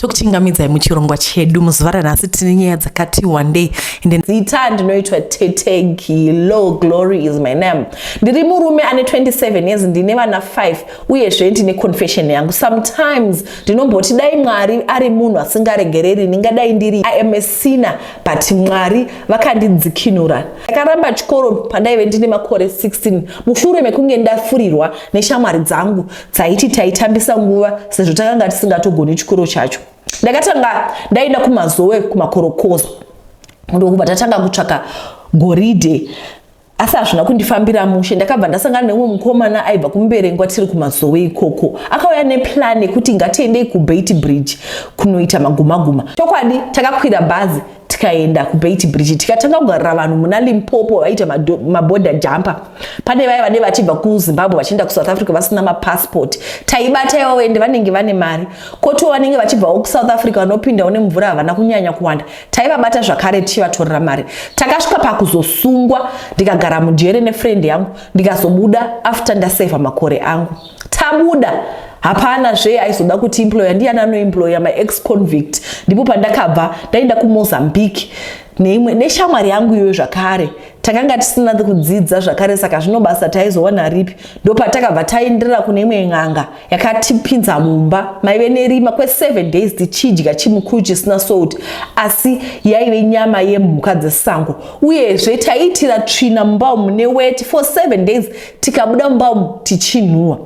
Tokuchingamidzai muchirongwa chedu muzuva ranhasi. Tine nyaya dzakati wandei ende zita ndinoitwa Tete Gilo, Glory is my name. Ndiri murume ane 27 years, ndine vana 5, uyezve ndine confession yangu. Sometimes ndinomboti dai Mwari ari munhu asingaregereri, ndingadai ndiri, I am a sinner, but Mwari vakandidzikinura. Ndakaramba chikoro pandaive ndine makore 16 mushure mekunge ndafurirwa neshamwari dzangu dzaiti taitambisa nguva sezvo takanga tisingatogoni chikoro chacho. Ndakatanga ndaenda kuMazowe, kumakorokoza, ndokubva tatanga kutsvaka goridhe, asi hazvina kundifambira mushe. Ndakabva ndasangana neumwe mukomana aibva kuMberengwa. Tiri kuMazowe ikoko, akauya neplan yekuti ngatiendei kuBeitbridge kunoita magumaguma. Chokwadi, takakwira bhazi tikaenda kuBeitbridge, tikatanga kugarira vanhu muna Limpopo vaita maborder jumper. Pane vaya vane vachibva kuZimbabwe vachienda kuSouth Africa vasina mapassport, taibata ivavo, ende vanenge vane mari. Kotiwo vanenge vachibvawo kuSouth Africa vanopindawo nemvura, havana kunyanya kuwanda, taivabata zvakare tichivatorera mari. Takasvika pakuzosungwa, ndikagara mujere nefriend yangu, ndikazobuda after ndasevha makore angu. Tabuda, hapana zve aizoda kuti employer, ndiani anoemploya maex convict? Ndipo pandakabva ndaenda kuMozambique neimwe neshamwari yangu iyoyo zvakare. Takanga tisina kudzidza zvakare, saka zvino basa taizowana ripi? Ndopatakabva taenderera kune imwe n'anga yakatipinza mumba maive nerima kwe7 days, tichidya chimukuyu chisina salt, asi yaive nyama yemhuka dzesango. Uyezve taiitira tsvina mumba umu neweti for 7 days, tikabuda mumba umu tichinhuhwa.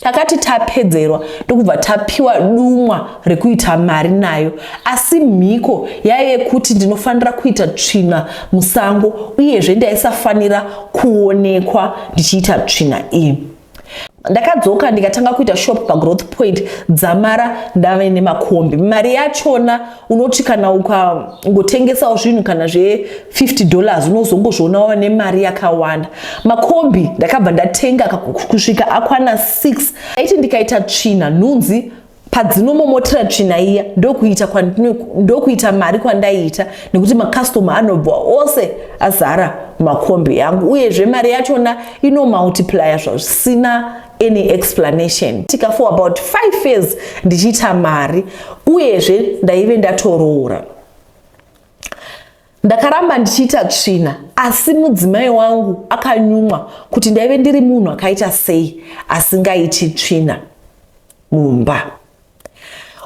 Takati tapedzerwa, ndokubva tapiwa dumwa rekuita mari nayo, asi mhiko yaive kuti ndinofanira kuita tsvina musango, uyezve ndaisafanira kuonekwa ndichiita tsvina iyi. Ndakadzoka ndikatanga kuita shop paGrowth Point dzamara ndave nemakombi. Mari yachona, unoti kana ukangotengesawo zvinhu kana zve$50, unozongozviona wava nemari yakawanda. Makombi ndakabva ndatenga kusvika akwana 6. Aiti ndikaita tsvina, nhunzi padzinomomotera tsvina iya, ndokuita mari kwandaiita, nekuti makastoma anobva ose azara makombi yangu. Uyezve mari yachona inomultiplya zvisina any explanation. Tika for about 5 years ndichiita mari, uyezve ndaive ndatoroora. Ndakaramba ndichiita tsvina, asi mudzimai wangu akanyumwa kuti ndaive ndiri munhu akaita sei asingaiti tsvina mumba.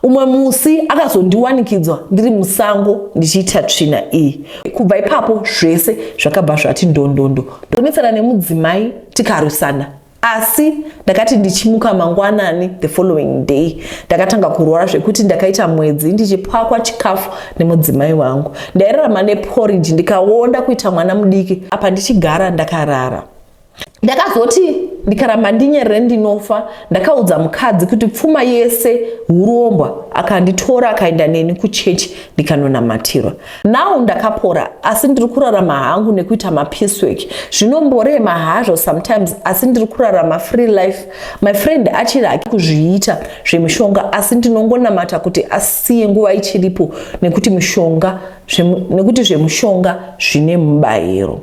Umwe musi akazondiwanikidzwa ndiri musango ndichiita tsvina iyi. Kubva ipapo zvese zvakabva zvati ndondondo. Ndonetsana nemudzimai, tikarwisana, asi ndakati ndichimuka mangwanani the following day, ndakatanga kurwara zvekuti ndakaita mwedzi ndichipakwa chikafu nemudzimai wangu. Ndairarama neporridge, ndikaonda kuita mwana mudiki, apa ndichigara ndakarara. Ndakazoti ndikaramba ndinyerere ndinofa. Ndakaudza mukadzi kuti pfuma yese urombwa. Akanditora akaenda neni kuchechi, ndikanonamatirwa. Now ndakapora, asi ndiri kurarama hangu nekuita mapiecework. Zvinomborema hazvo sometimes, asi ndiri kurarama free life. My friend achiri hake kuzviita zvemishonga, asi ndinongonamata kuti asiye nguva ichiripo, nekuti zvemushonga zvine mubayiro.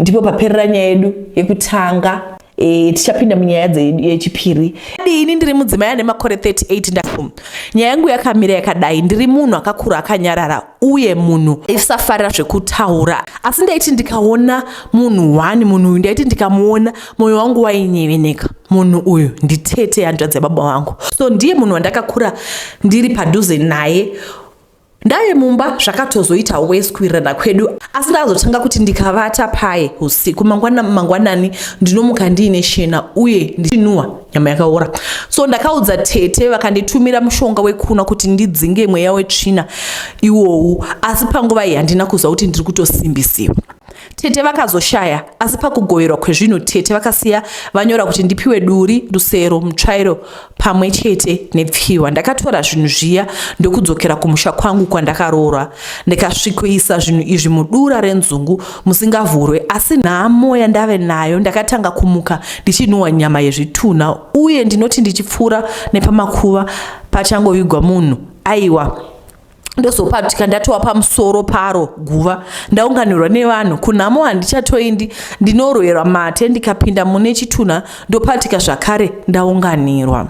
Ndipo paperera nyaya yedu yekutanga. Tichapinda munyaya yechipiri. Ini ndiri mudzimai ane makore 38. Nyaya yangu yakamira yakadai. Ndiri munhu akakura akanyarara, uye munhu aisafarira zvekutaura, asi ndaiti ndikaona munhu one, munhu uyu ndaiti ndikamuona mwoyo wangu wainyeveneka. Munhu uyu nditete, hanzvadzi yababa vangu. So ndiye munhu wandakakura ndiri padhuze naye. Ndave mumba zvakatozoita wese kuwirirana kwedu, asi ndakazotanga kuti ndikavata paye usiku, mangwana mangwanani ndinomuka ndiine shena uye ndichinhuhwa nyama yakaora. So ndakaudza tete, vakanditumira mushonga wekunwa kuti ndidzinge mweya wetsvina iwowu, asi panguva iyi handina kuziva kuti ndiri kutosimbisiwa. Tete vakazoshaya, asi pakugoverwa kwezvinhu tete vakasiya vanyora kuti ndipiwe duri, rusero, mutsvairo pamwe chete nepfiwa. Ndakatora zvinhu zviya ndokudzokera kumusha kwangu kwandakaroorwa, ndikasvikoisa zvinhu izvi mudura renzungu musingavhurwe. Asi nhamo yandave nayo, ndakatanga kumuka ndichinhuhwa nyama yezvitunha, uye ndinoti ndichipfuura nepamakuva pachangovigwa munhu, aiwa, ndozopatika ndatova pamusoro paro guva, ndaunganirwa nevanhu. Kunhamo handichatoindi, ndinorwerwa mate. Ndikapinda mune chitunha, ndopatika zvakare ndaunganirwa.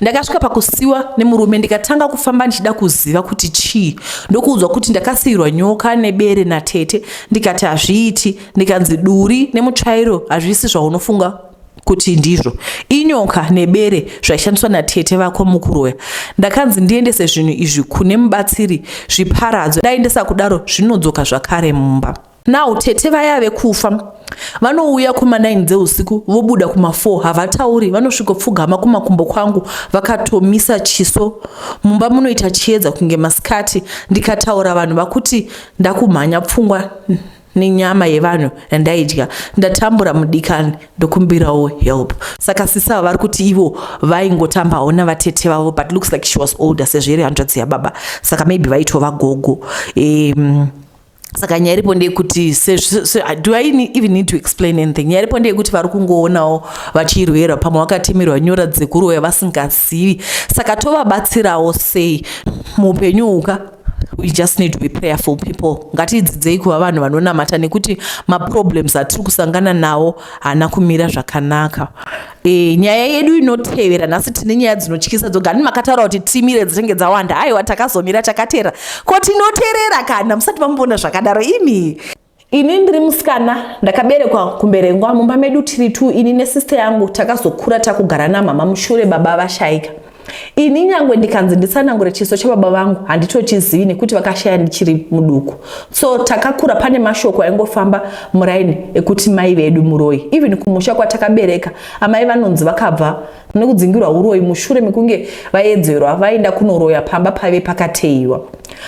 Ndakasvika pakusiwa nemurume ndikatanga kufamba ndichida kuziva kuti chii, ndokuudzwa kuti ndakasiyirwa nyoka nebere natete. Ndikati hazviiti, ndikanzi duri nemutsvairo hazvisi zvaunofunga kuti ndizvo, inyoka nebere zvaishandiswa natete vako mukuroya. Ndakanzi ndiendese zvinhu izvi kune mubatsiri zviparadzwe, ndaendesa kudaro zvinodzoka zvakare mumba. Now tete vaya vekufa vanouya kuma 9 dzeusiku vobuda kuma 4, havatauri, vanosvikopfugama kumakumbo kwangu vakatomisa chiso. Mumba munoita chiedza kunge masikati. Ndikataura vanhu vakuti ndakumhanya pfungwa nenyama yevanhu yandaidya. Ndatambura mudikani, ndokumbirawo help. Saka sisi ava vari kuti ivo vaingotambawo navatete vavo, but looks like she was older sezvo iri hanzvadzi yababa, saka maybe vaitova gogo. Saka nyaya iripo ndeyekuti, do I even need to explain anything? Nyaya iripo ndeyekuti vari kungoonawo vachirwera, pamwe vakatemerwa nyora dzekuroya vasingazivi. Saka tovabatsirawo sei muupenyu uka? We just need to be prayerful people. Ngatidzidzei kuva vanhu vanonamata nekuti maproblems atiri kusangana nawo haana kumira zvakanaka. Nyaya yedu inotevera nhasi, tine nyaya dzinotyisa dzoga. Hani makataura kuti timire dzinenge dzawanda? Aiwa, takazomira takateera. Ko tinoteerera kana musati mamboona zvakadaro imi? Ini ndiri musikana, ndakaberekwa kuMberengwa. Mumba medu tiri tu, ini nesister yangu. Takazokura takugara namama mushure baba vashaika. Ini nyangwe ndikanzi nditsanangure chiso chababa vangu, handitochizivi nekuti vakashaya ndichiri muduku. So takakura pane mashoko aingofamba muraini ekuti mai vedu muroyi. Even kumusha kwatakabereka, amai vanonzi vakabva nekudzingirwa uroyi mushure mekunge vaedzerwa vaenda kunoroya pamba paive pakateiwa.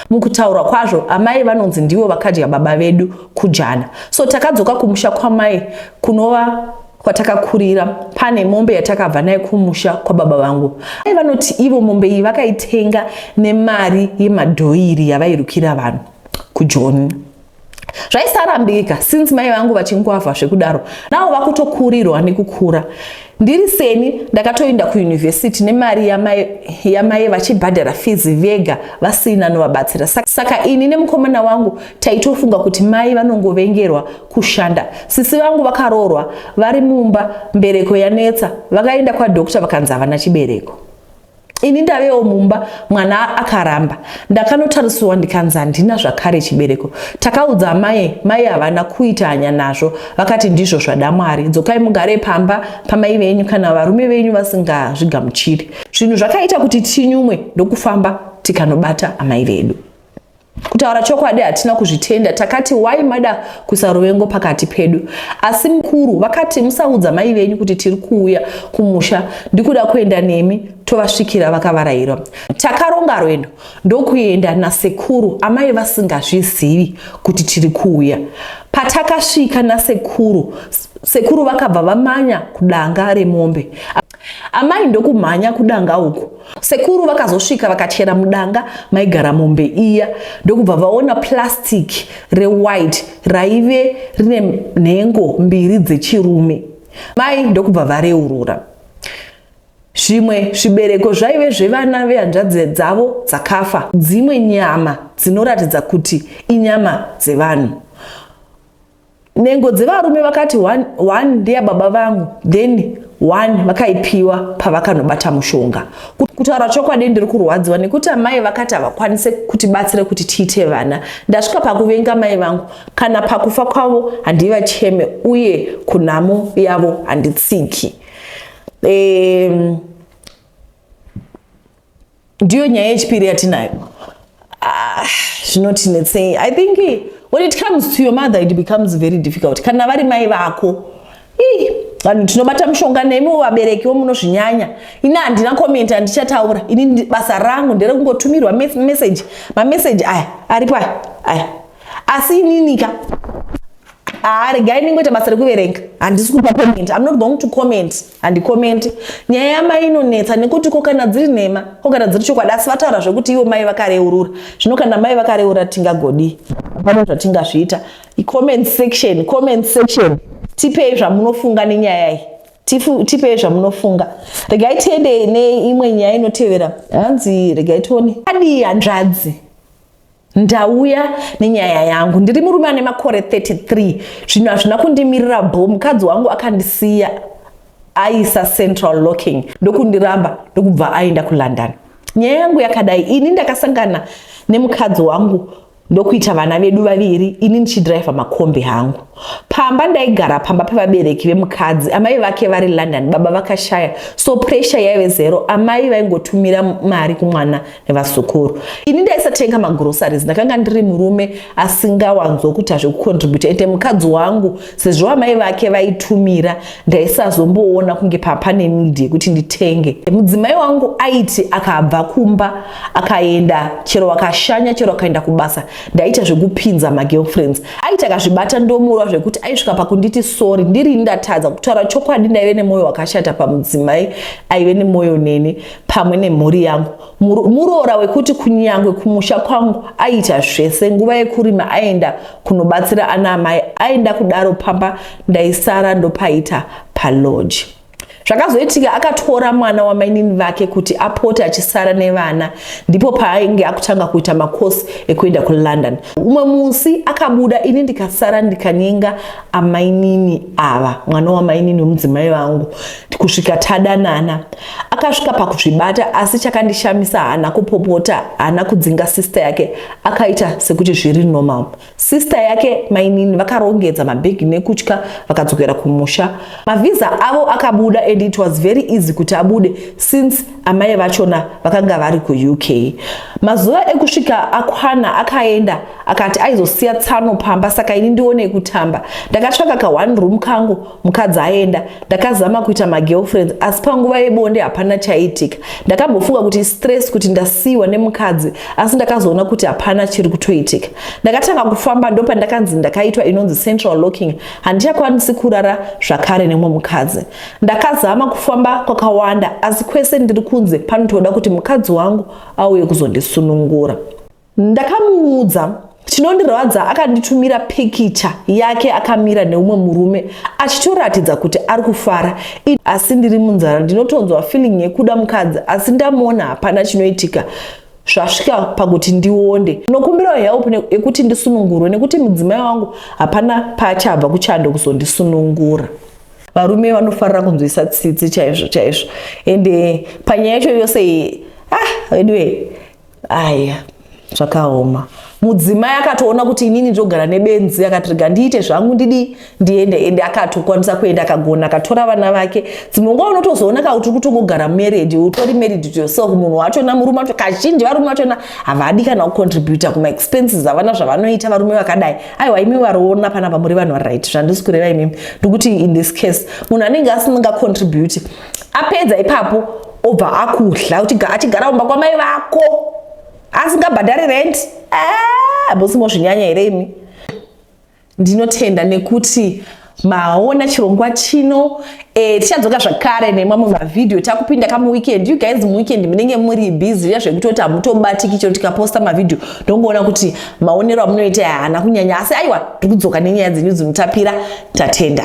Mukutaurwa kwazvo, amai vanonzi ndivo vakadya baba vedu kujana. So takadzoka kumusha kwamai, kunova kwatakakurira. Pane mombe yatakabva nayo kumusha kwababa vangu. Mai vanoti ivo mombe iyi vakaitenga nemari yemadhoiri yavairukira vanhu kuJoni. Zvaisarambika since mai vangu vachingwavha zvekudaro. Navo vakutokurirwa nekukura. Ndiri seni, ndakatoenda kuyunivhesiti nemari yamai vachibhadhara fizi vega vasina novabatsira. Saka ini nemukomana wangu taitofunga kuti mai vanongovengerwa kushanda. Sisi vangu vakaroorwa vari mumba, mbereko yanetsa, vakaenda kwadoctor vakanzi havana chibereko. Ini ndavewo mumba, mwana akaramba. Ndakanotarisiwa ndikanzi handina zvakare chibereko. Takaudza amai, mai havana kuita hanya nazvo, vakati ndizvo zvada Mwari, dzokai mugare pamba pamai venyu kana varume venyu vasingazvigamuchiri. Zvinhu zvakaita kuti tinyumwe ndokufamba tikanobata amai vedu. Kutaura chokwadi, hatina kuzvitenda. Takati wai mada kuisa ruvengo pakati pedu? Asi mukuru vakati musaudza mai venyu kuti tiri kuuya kumusha, ndikuda kuenda nemi tovasvikira vakavarayirwa. Takaronga rwendo ndokuenda nasekuru, amai vasingazvizivi kuti tiri kuuya. Patakasvika nasekuru, sekuru vakabva vamanya kudanga remombe, amai ndokumhanya kudanga uku. Sekuru vakazosvika vakachera mudanga maigara mombe iya, ndokubva vaona plastic rewhite raive rine nhengo mbiri dzechirume. Mai ndokubva vareurura. Zvimwe zvibereko zvaive zvevana vehanzvadzi dzavo dzakafa, dzimwe nyama dzinoratidza kuti inyama dzevanhu. Nhengo dzevarume vakati one, one ndeyababa vangu, then one vakaipiwa pavakanobata mushonga. Kutaura chokwadi, ndiri kurwadziwa nekuti amai vakati havakwanise kutibatsira kuti tiite vana. Ndasvika pakuvenga mai vangu. Kana pakufa kwavo handivacheme, uye kunhamo yavo handitsiki. Ndiyo nyaya yechipiri yatinayo. Ah, zvinotinetsei. I think when it comes to your mother, it becomes very difficult kana vari mai vako. Ii, vanhu tinobata mushonga, nemiwo vaberekiwo munozvinyanya. Ini handina comment, handichataura ini. Basa rangu nderekungotumirwa message, mameseji aya aripo aya aya. Asi ininika, haa, regai ndingoita basa rekuverenga, handisi kupa comment. I'm not going to comment, handikomenti. Nyaya yamai inonetsa nekuti ko kana dziri nhema, ko kana dziri chokwadi? Asi vataura zvekuti ivo mai vakareurura. Zvino kana mai vakareurura, tingagodii? Hapana zvatingazviita. Comment section, comment section, tipei zvamunofunga nenyaya iyi. Tipei zvamunofunga. Regai tiende neimwe nyaya inotevera. Hanzi, regai tione adii. Hanzvadzi, ndauya nenyaya yangu. Ndiri murume ane makore 33. Zvinhu hazvina kundimirira bho. Mukadzi wangu akandisiya. Aisa central locking ndokundiramba, ndokubva aenda kuLondon. Nyaya yangu yakadai: ini ndakasangana nemukadzi wangu ndokuita vana vedu vaviri, ini ndichidhiraivha makombi hangu. Pamba ndaigara pamba pevabereki vemukadzi, amai vake vari London, baba vakashaya, so pressure yaive zero. Amai vaingotumira mari kumwana nevazukuru. Ini ndaisatenga magroceries, ndakanga ndiri murume asingawanzokuita zvekucontributa, ende mukadzi wangu, sezvo amai vake vaitumira, ndaisazomboona kunge papane need yekuti nditenge. Mudzimai wangu aiti akabva kumba akaenda, chero akashanya, chero akaenda kubasa, ndaita zvekupinza magirlfriends. Aiti akazvibata ndomurwa, zvekuti aisvika pakunditi sorry ndiri ndatadza. Kutaura chokwadi, ndaive nemwoyo wakashata pamudzimai aive nemwoyo neni pamwe nemhuri yangu. Muroora wekuti kunyangwe kumusha kwangu aiita zvese. Nguva yekurima aenda kunobatsira ana amai, aenda kudaro pamba ndaisara ndopaita palodge. Zvakazoitika, akatora mwana wamainini vake kuti apote achisara nevana. Ndipo paainge akutanga kuita makosi ekuenda kuLondon. Umwe musi akabuda, ini ndikasara, ndikanyenga amainini ava, mwana wamainini wemudzimai vangu, kusvika tadanana. Akasvika pakuzvibata, asi chakandishamisa, haana kupopota, haana kudzinga sister yake, akaita sekuti zviri normal. Sister yake mainini vakarongedza mabhegi nekutya, vakadzokera kumusha. Mavhisa avo akabuda, and it was very easy kuti abude since amai vachona vakanga vari kuUK. Mazuva ekusvika akwana, akaenda, akati aizosiya tsano pamba, saka ini ndione kutamba. Ndakatsvaka ka one room kangu mukadzi aenda. Ndakazama kuita magirlfriends, asi panguva yebonde hapana chaiitika. Ndakambofunga kuti stress, kuti ndasiyiwa nemukadzi, asi ndakazoona kuti hapana chiri kutoitika. Ndakatanga kufamba, ndopandakanzi ndakaitwa inonzi central locking, handichakwanisi kurara zvakare nemumwe mukadzi. Ndakazama kufamba kwakawanda, asi kwese ndiri kunze panotoda kuti mukadzi wangu auye kuzondisunungura. Ndakamuudza chinondirwadza, akanditumira pikicha yake akamira neumwe murume achitoratidza kuti ari kufara, asi ndiri munzara. Ndinotonzwa feeling yekuda mukadzi, asi ndamuona hapana chinoitika. Zvasvika pakuti ndionde. Ndinokumbirawo help yekuti ndisunungurwe, nekuti mudzimai wangu hapana paachabva kuchando kuzondisunungura. Varume vanofarira kunzwisa tsitsi chaizvo chaizvo, ende panyaya yacho yose, ah, anyway, aya zvakaoma. Mudzimai akatoona kuti inini ndogara nebenzi, akati rega ndiite zvangu, ndidi ndiende, ende akatokwanisa kuenda, akagona, akatora vana vake. Dzimwe nguva unotozoona ka kuti kutongogara married, utori married to yourself. Munhu wachona, murume wacho, kazhinji varume vachona havadi kana kucontributa kumaexpenses, havana zvavanoita varume vakadai. Aiwa, imi variona panapa muri vanhu varight, zvandisi kureva imimi ndikuti in this case munhu anenge asingacontribute, apedza ipapo obva akudla achigara mumba kwamai vako asingabhadhari rent. Ah, bosi, mozvinyanya here imi? Ndinotenda nekuti maona chirongwa chino. Tichadzoka zvakare nemamwe mavhidhiyo takupinda kamuweekend. You guys, muweekend munenge muri busy zviya zvekutoti hamutobatiki. Chero tikaposta mavhidhiyo, ndongoona kuti maonero amunoita haana kunyanya, asi aiwa, tiri kudzoka nenyaya dzenyu dzinotapira. Tatenda.